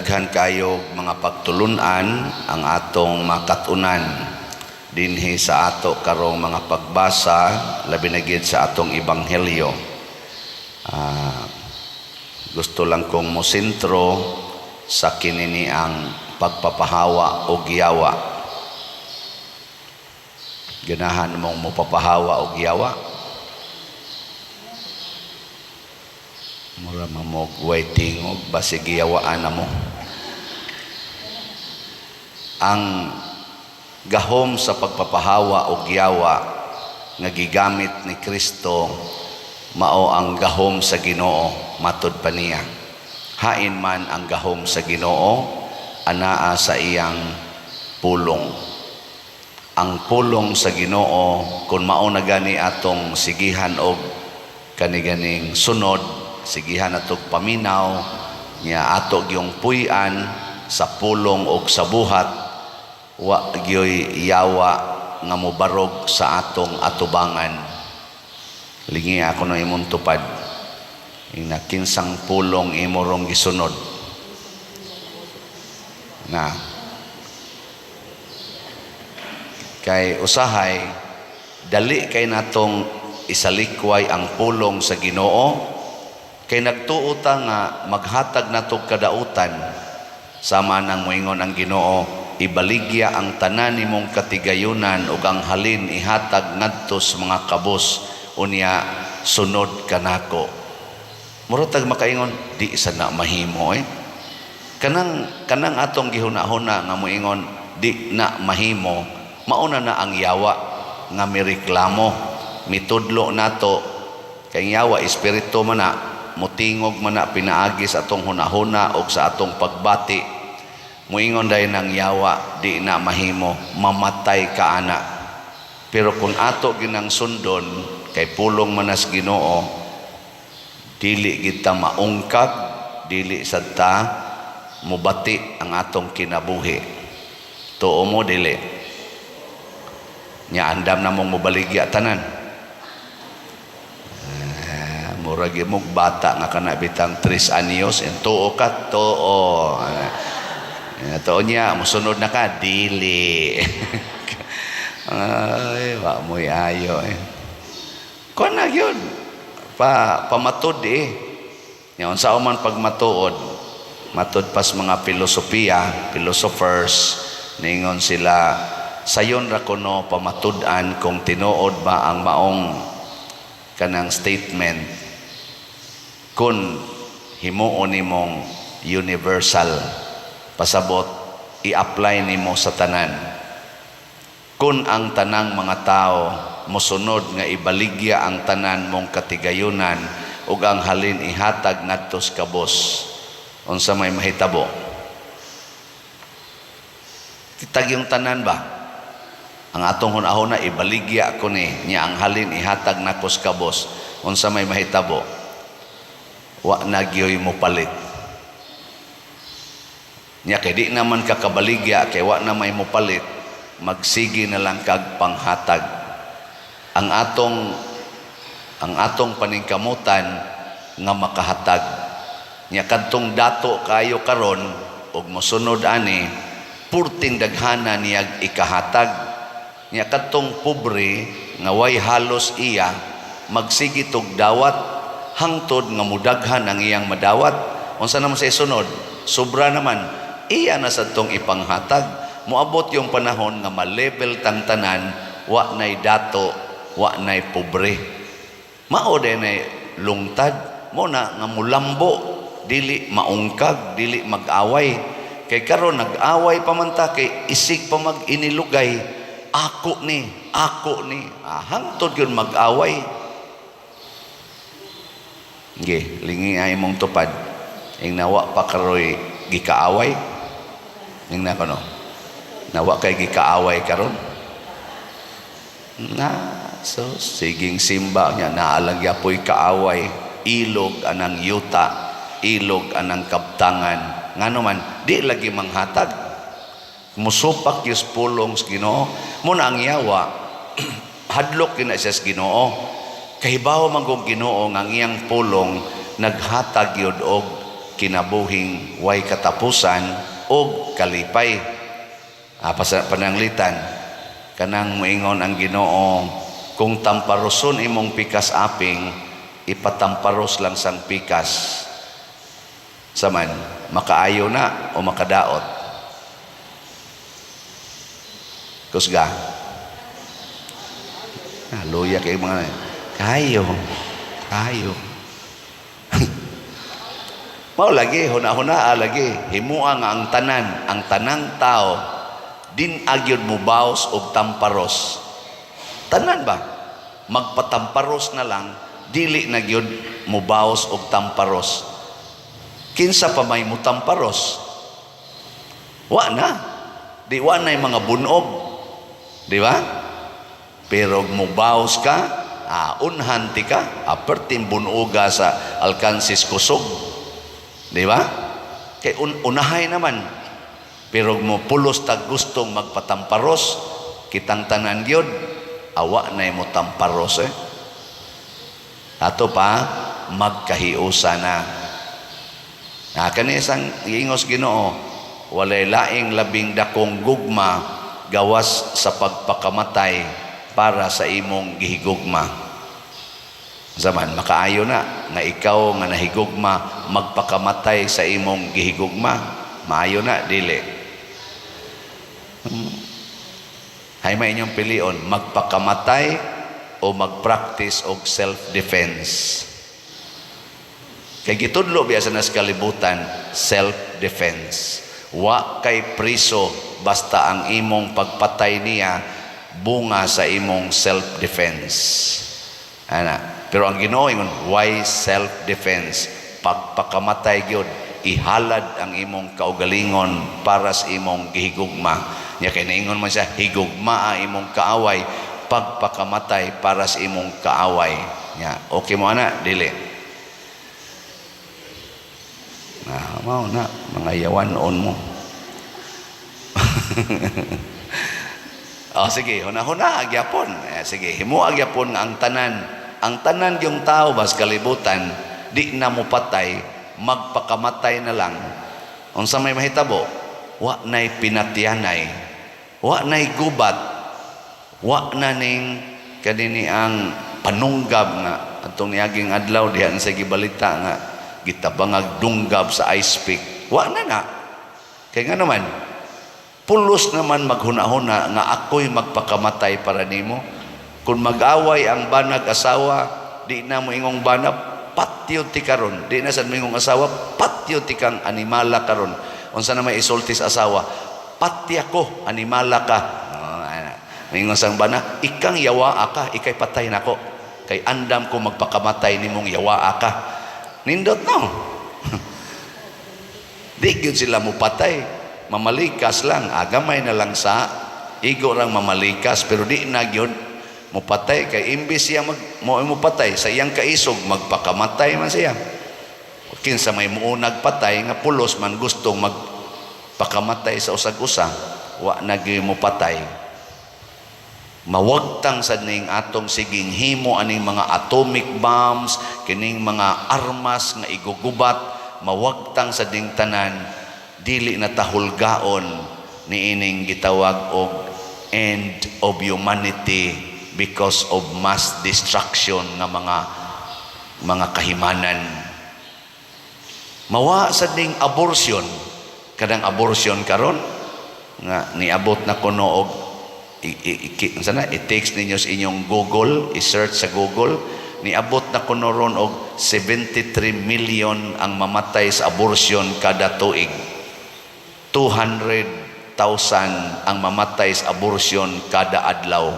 Daghan kayo mga pagtulunan ang atong makatunan dinhi sa ato karong mga pagbasa, labi na gid sa atong ebanghelyo. Gusto lang kong mosentro sa kinini ang pagpapahawa o giyawa. Ganahan mong mopapahawa o giyawa? Mura mamog way tingog, basig giyawaan na mo. Ang gahom sa pagpapahawa o giyawa nga gigamit ni Kristo mao ang gahom sa Ginoo, matud pa niya. Hain man ang gahom sa Ginoo, anaa sa iyang pulong. Ang pulong sa Ginoo, kung mao na gani atong sigihan og kaniganing sunod, sigihan atog paminaw nya, ato gyung puy-an sa pulong og sa buhat, wa gyoy yawa nga mobarog sa atong atubangan. Lingi ako no imong tupad. Ina, kinsang pulong imo rong gisunod na? Kay usahay dali kay natong isalikway ang pulong sa Ginoo, kay nagtuo ta nga maghatag natog kadautan. Sama nang moingon ang Ginoo, "Ibaligya ang tanan nimong katigayunan ug ang halin ihatag ngadto sa mga kabos, unya sunod kanako." Mura tag makaingon, "Di sa na mahimo eh." Kanang atong gihuna-huna nga moingon di na mahimo, mauna na ang yawa nga mireklamo, mitudlo nato. Kay yawa espiritu man na, mutingog man na pinaagi sa atong hunahuna o sa atong pagbati. Muingon dayon ang yawa, "Di na mahimo, mamatay ka ana." Pero kung ato ginang sundon kay pulong manas Ginoo, dili kita maungkag, dili sad ta mubati ang atong kinabuhi. Tuo mo, dili? Nya andam na mong mobaligya tanan? Murag imong bata nga kana bitang 3 anyos en. Tuo ka? Tuo. Tuo niya, musunod na ka? Dili. Ay, wa mo'y ayo eh. Kuan na yun pa pamatud eh. Nya unsa man pagmatuod? Matud pas mga filosofiya, philosophers, ningon sila, sayon ra kuno pamatud-an kung tinuod ba ang maong kanang statement kung himuon nimong universal, pasabot i-apply nimo sa tanan. Kung ang tanang mga tao mosunod nga ibaligya ang tanan mong katigayunan ug ang halin ihatag ngadto sa kabos, unsa may mahitabo? Kitag yung tanan ba? Ang atong hunahuna, ibaligya ko ni nya ang halin ihatag nako sa kabos, unsa may mahitabo? Wa na gyoy mo palit. Nya kay di naman ka kabaligya, kay wa na may mopalit, magsige na lang kag panghatag. Ang atong paningkamutan nga makahatag. Nya kadtong dato kayo karon ug mosunod ani, purting daghana niyag ikahatag. Nya kadtong pobre nga way halos iya, magsige tog dawat hangtod nga mudaghan ang iyang madawat. Unsa naman sa isunod? Sobra naman, iya na sad tong ipanghatag. Moabot yung panahon nga ma-level tang tanan, wa nay dato, wa nay pobre. Mao din nay lungtad mo na nga mulambo, dili maungkag, dili mag-away. Kay karon nag-away pa man ta kay isig pa mag inilugay, ako ni, ako ni. Hangtod yun mag-away. Ge, lingi ay mong tupad. Ing nawa pa karoy gikaaway. Ing na kono. Nawa kay gikaaway karon. Na, so siging simba niya naalang yapoy kaaway, ilog anang yuta, ilog anang kabtangan. Ngano man di lagi manghatag. Musupak yus pulong sa Ginoo. Muna ang yawa hadlok kina siya sa Ginoo. Kahibaw man kung Ginoo nga ang iyang pulong naghatag yun og kinabuhing way katapusan og kalipay. Pananglitan kanang moingon ang Ginoo, kung tamparoson imong pikas aping, ipatamparos lang sang pikas. Saman, makaayo na o makadaot? Kusga. Ah, luya kay mga kayo. Kayo. Mao lagi, huna-huna lagi, himua nga ang tanan, ang tanang tao din agyod mo baos og tamparos. Tanan ba? Magpatamparos na lang, dili na gyud mo baos og tamparos. Kinsa pa may mutamparos? Wa na. Di wa na yung mga bunog. Di ba? Pero mubaos ka, unhan ti ka, aperting bunoga sa alkansis kusog. Di ba? Kay unahay naman. Pero mo pulos tag gustong magpatamparos, kitang tanan gyud, awa na mo tamparos eh. Ato pa, magkahiusa na. Ah, kani isang giingos Ginoo, walay laing labing dakong gugma gawas sa pagpakamatay para sa imong gihigugma. Zaman makaayo na nga ikaw nga nahigugma magpakamatay sa imong gihigugma, maayo na dili? Hay may inyong pilion, magpakamatay o magpractice og self-defense. Kay gitudlo biya sa nas kalibutan, self-defense. Wa kay priso basta ang imong pagpatay niya bunga sa imong self-defense. Ana. Pero ang Ginoo ingon, why self-defense? Pagpakamatay gyud, ihalad ang imong kaugalingon para sa imong gihigugma. Nya kay naingon man siya, higugmaa imong kaaway, pagpakamatay para sa imong kaaway. Nya, okay mo ana? Dili. Na, mao na mga yawan-on mo. Oh, sige, huna-huna gyapon. Eh, sige, himua gyapon nga ang tanan yung tao bas kalibutan di na mo patay, magpakamatay na lang. Unsa may mahitabo? Wa nay pinatyanay. Wa nay gubat. Wa na ning kanini ang panunggab nga atong niaging adlaw diha sa gibalita nga gitabangag dunggab sa ice pick. Wa na na. Kay nga naman, pulos naman maghuna-huna nga ako'y magpakamatay para nimo. Kung mag-away ang banag asawa, di na mo ingong bana, patyo ti karon. Di na sad mo ingong asawa, patyo ti kang animala karon. Unsa na may isulti sa asawa? Patya ko, animala ka. Oh, ana. Mingon sang bana, ikang yawaa ka, ikay patay nako. Kay andam ko magpakamatay nimong yawaa ka. Nindot no. Di gyud sila mo patay. Mamalikas lang, agamay na lang sa igo rang mamalikas, pero di na gyud mupatay kay imbis siya mag mo mupatay sa iyang kaisog, magpakamatay man siya. Kinsa may muunag patay nga pulos man gustong magpakamatay sa usag-usa, wa na gyud mupatay. Mawagtang sad ning atong siging himo aning mga atomic bombs, kining mga armas nga igugubat, mawagtang sa ding tanan, dili na tahulgaon niining gitawag og end of humanity because of mass destruction nga mga kahimanan. Mawa sa ding abortion, kadang abortion karon nga niabot na kuno og unsa na, i-text ninyo sa inyong Google, i-search sa Google, niabot na kuno ron og 73 million ang mamatay sa abortion kada tuig. 200,000 ang mamatay sa abortion kada adlaw.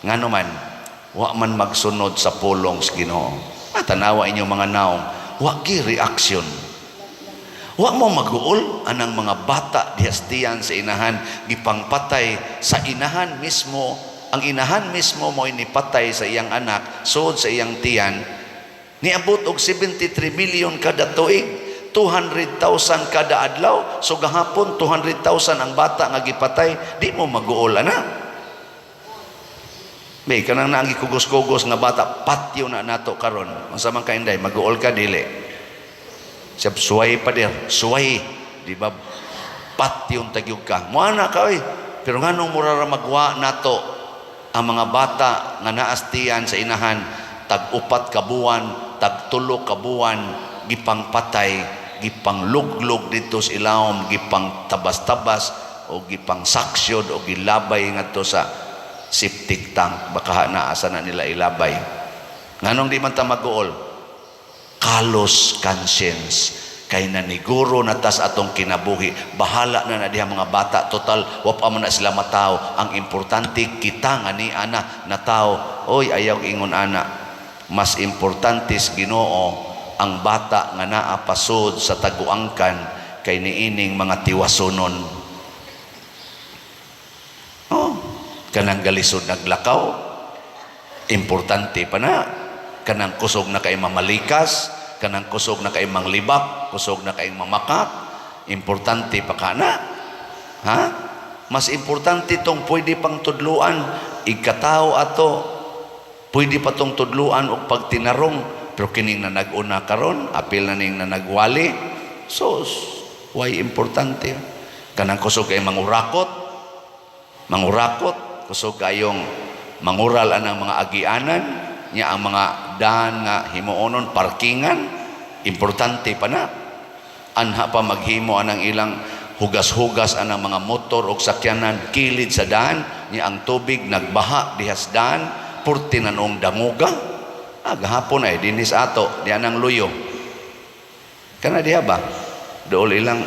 Ngano man, wa man magsunod sa pulong sa Ginoo. Tanawa inyong mga naong, wa gi reaction. Wa mo maguol anang mga bata dihastiyan sa inahan, gipangpatay sa inahan mismo. Ang inahan mismo mo inipatay sa iyang anak, sud sa iyang tiyan. Niabot og 73 million kada tuig, 200,000 kada adlaw. So gahapon 200,000 ang bata nga gipatay, di mo maguol ana? May kanang naangi kugos-kugos nga bata, patyo na nato karon. Unsa man ka, inday, maguol ka dili? Sab suway, pader, suway, di ba? Patyon ta gyud ka. Moana ka oy. Pero nganong mura ra magwa nato ang mga bata nga naa sa tiyan sa inahan, tag 4 ka buwan, tag 3 ka buwan, gipangpatay, gipangluglog dito sa ilawom, gipang tabas-tabas o gipang saksyod o gilabay ngadto sa septic tank? Baka naa sa na nila ilabay. Nganong di man ta maguol? Callous conscience, kay naniguro na tas atong kinabuhi. Bahala na na diha mga bata, total wa pa man na sila matawo, ang importante kita nga ni ana na tao. Oy, ayaw ingon ana. Mas importante sa Ginoo ang bata nga naa pasod sa taguangkan kay niining mga tiwasonon. Oh, kanang galisod naglakaw, importante pa na. Kanang kusog na kay mamalikas, kanang kusog na kay manglibak, kusog na kay mamakak, importante pa ka na. Ha, mas importante tong pwede pang tudluan, ikatao ato, pwede pa tong tudluan og pagtinarong. Pero kining na nag-una karon, apil na ning na nagwali, so why importante. Kanang kusog kay mangurakot, mangurakot, kusog kayong mangural anang mga agianan nya, ang mga daan nga himuonon parkingan, importante pa na. Anha pa maghimo anang ilang hugas-hugas anang mga motor o sakyanan kilid sa daan nya, ang tubig nagbaha diha sa daan, purti na noong danguga. Ah, gahapon ay dinis ato diha nang luyo kana diha ba, dool ilang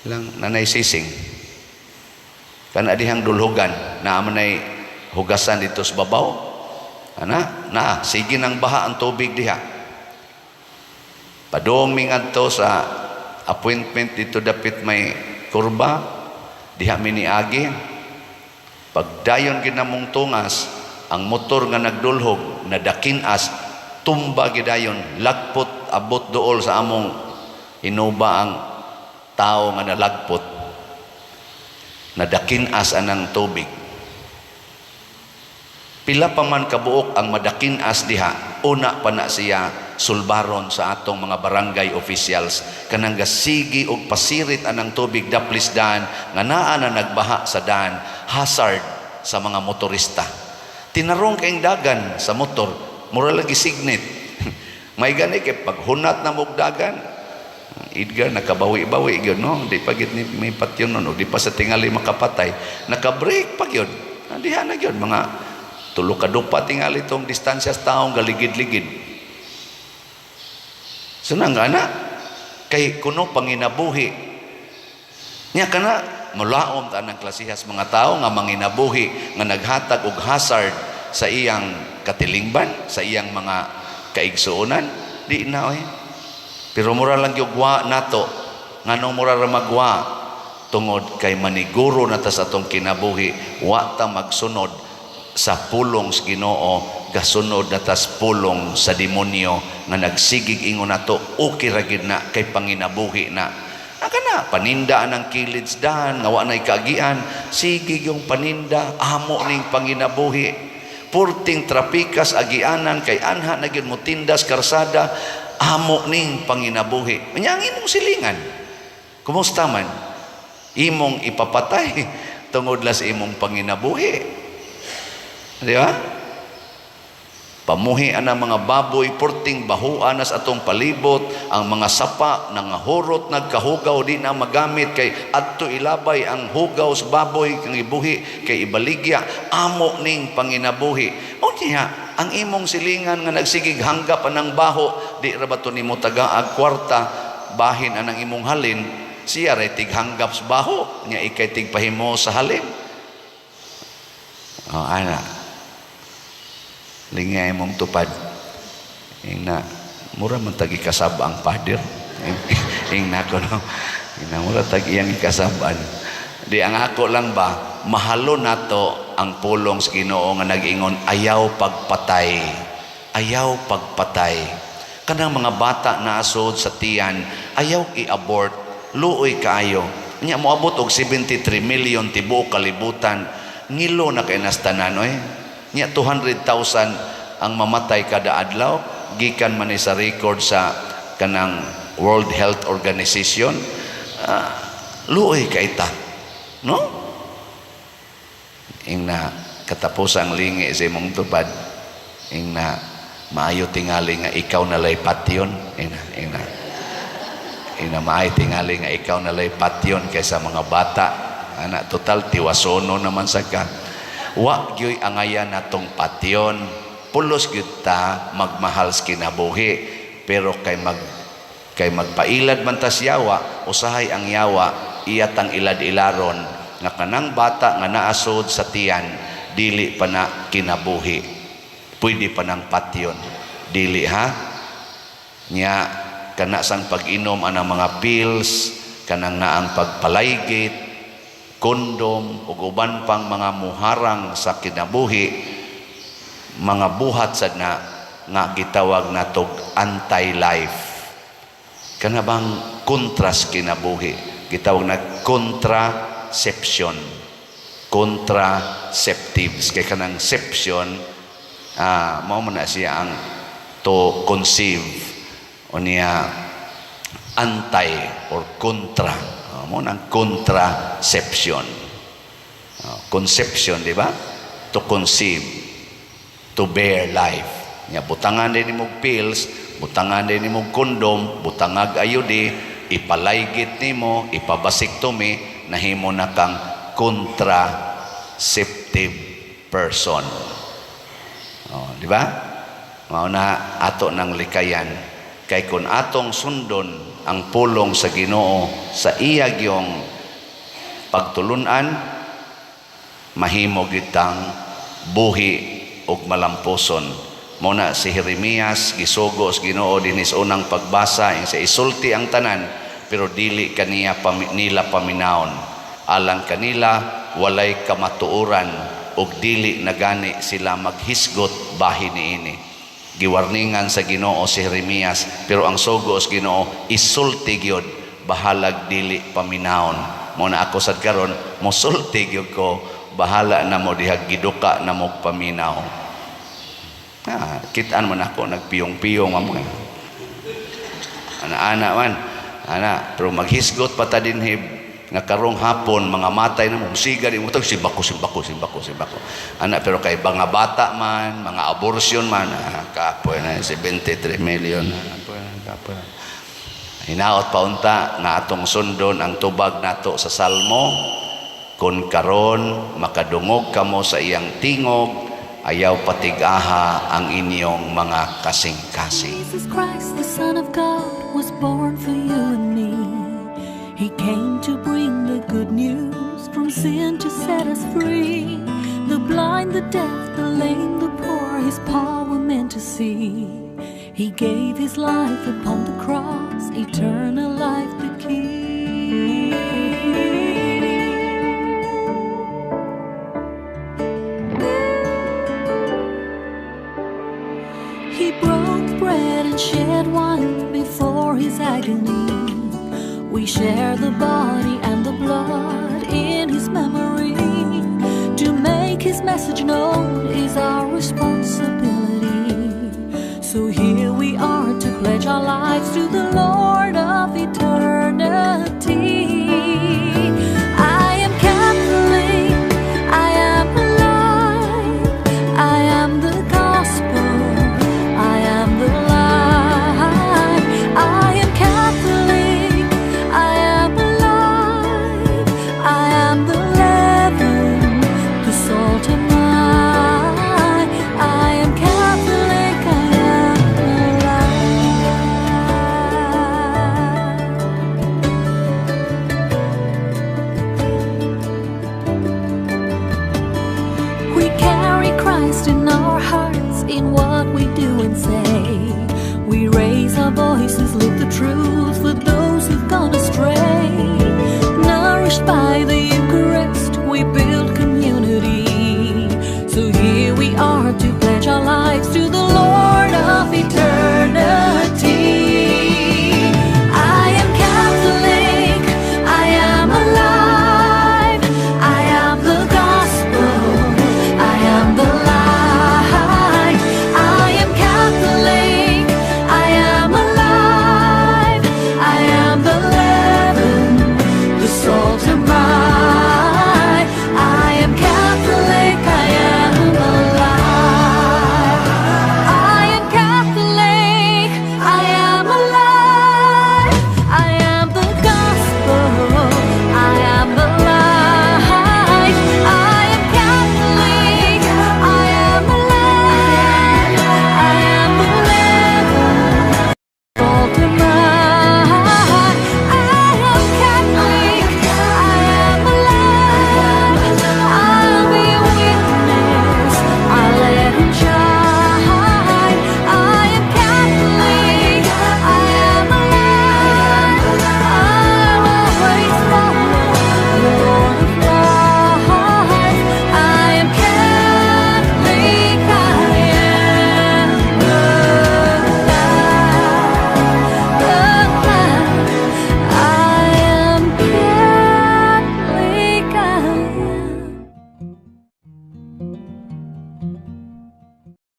ilang nanay sising kana dihang dulhugan na manay hugasan dito sa babaw ana na sige nang baha ang tubig diha. Padung mi ngadto sa appointment dito dapit may kurba diha mi niagi. Pagdayon ginamong tungas, ang motor nga nagdulhog nadakinas, tumba gidayon, lagpot abot dool sa among inuba ang tao nga nalagpot. Nadakinas anang tubig. Pila pa man kabuok ang madakinas diha, una pa na siya sulbaron sa atong mga barangay officials, kanang gasigi og pasirit anang tubig daplis daan nga naa na nagbaha sa daan, hazard sa mga motorista. Tinarong kayong dagan sa motor, mura lagi signit. May gani kay paghunat na mog dagan, Edgar, nakabawi-bawi gyud, no? Di pa gid ni may patyon no, di pa sa tingali makapatay. Naka-brake pa gyud. Diha na gyud mga 3 ka dupa tingali tong distansya sa taong galigid-ligid. So nang ana kay kuno panginabuhi. Nya kana mulaom ta ng klasihas mga tao nga manginabuhi nga naghatag og hazard sa iyang katilingban, sa iyang mga kaigsuonan, di na oy. Pero mura lang gyud wa nato. Nganong mura ra magwa? Tungod kay maniguro na ta sa atong kinabuhi, wa ta magsunod sa pulong sa Ginoo, gasunod na tas pulong sa demonyo nga nagsigig ingon nato okay ra gid na kay panginabuhi na. Aka na paninda ang kilid sa daan nga wa nay kaagian, sige yung paninda, amo ning panginabuhi. Purting trapikas agianan kay anha na gyud mo tindas karsada, amo ning panginabuhi. Nya ang imong silingan, kumusta man imong ipapatay tungod la sa imong panginabuhi, di ba? Pamuhi ang mga baboy, purting bahuan nas atong palibot, ang mga sapa nangahurot, nagkahugaw, di na magamit kay adto ilabay ang hugaw sa baboy kang ibuhi kay ibaligya, amo ning panginabuhi. O niya, ang imong silingan nga nagsigig hanggap anang baho, di ra ba to nimo tagaag kwarta bahin anang imong halin, siya ray tighanggap sa baho, nya ikay tigpahimo sa halin. Oh, ana. Lingay mong tupad. Ing na, mura man tagi kasab ang pader. Ing na ko, no. Ing na mura tagi iyang ikasaban. Di ang ako lang ba, mahalo nato ang pulong sa Ginoo nga nag-ingon ayaw pagpatay. Ayaw pagpatay. Kanang mga bata na asod sa tiyan, ayaw i-abort, luoy kaayo. Nya moabot og 73 million tibuok kalibutan, ngilo na kay nas tanan oy. Nya 200,000 ang mamatay kada adlaw gikan man ni sa record sa kanang World Health Organization. Luoy kay ta, no? Ing na katapos ang lingi sa imong tupad, ing na maayo tingali nga ikaw na lay patyon. Ing na maayo tingali nga ikaw na lay patyon kaysa mga bata ana. Total, tiwasono naman sa ka. Wa gyoy angayan natong patyon. Pulos gyud ta magmahal sa kinabuhi, pero kay magpailad man tas yawa. Usahay ang yawa, iya tang ilad-ilaron nga kanang bata nga naasod sa tiyan, dili pa na kinabuhi, pwede pa nang patyon. Dili ha. Nya kana sang pag-inom anang mga pills, kanang naang pagpalaygit, kondom ug uban pang mga muharang sa kinabuhi, mga buhat sad na nga gitawag natog anti-life, kana bang kontras kinabuhi, gitawag na contraception, contraceptives, kay kanang ception, mao man na siya ang to conceive. Unya anti or contra, mo nang contraception. Conception, di ba? To conceive, to bear life. Nya butangan din nimo pills, butangan din nimo kondom, butangag IUD, ipalaygit nimo, ipabasectomy, nahimo na kang contraceptive person. Oh, di ba? Mao na ato nang likayan, kay kung atong sundon ang pulong sa Ginoo sa iya gyong pagtulunan, mahimo gitang buhi ug malampuson. Mo na si Jeremias gisugo sa Ginoo dinhi sa unang pagbasa ing sa isulti ang tanan, pero dili kaniya nila paminawon. Alang kanila walay kamatuoran ug dili nagani sila maghisgot bahin niini. Giwarningan sa Ginoo si Jeremias, pero ang sugo sa Ginoo, isulti gyud bahalag dili paminawon. Mo na ako sad karon mosulti gyud ko, bahala na mo diha giduka na mo paminaw. Kitaan man ako nagpiyong-piyong mo. Ana-ana man. Ana, pero maghisgot pa ta dinhi nga karong hapon mga matay na mo siga di mo tag simbako, simbako, simbako, simbako. Ana, pero kay mga bata man, mga abortion man, kapoy na 73 million. Kapoy na, kapoy na. Hinaot pa unta nga atong sundon ang tubag nato sa Salmo: "Kun karon makadungog kamo sa iyang tingog, ayaw patigaha ang inyong mga kasing-kasing." Jesus Christ, the Son of God, was born for you and me. He came to bring the good news, from sin to set us free. The blind, the deaf, the lame, the poor, his power meant to see. He gave his life upon the cross, eternal life the key. He broke bread and shed wine before his agony. We share the body and the blood in his memory. To make his message known is our responsibility. So here we are to pledge our lives to the Lord of eternity. I am Catholic, I am alive, I am the gospel, I am the light. I am Catholic, I am alive, I am the leaven, the salt am I. I am Catholic, I am alive. We carry Christ in our hearts, in what we do and say. We raise our voices, live the truth.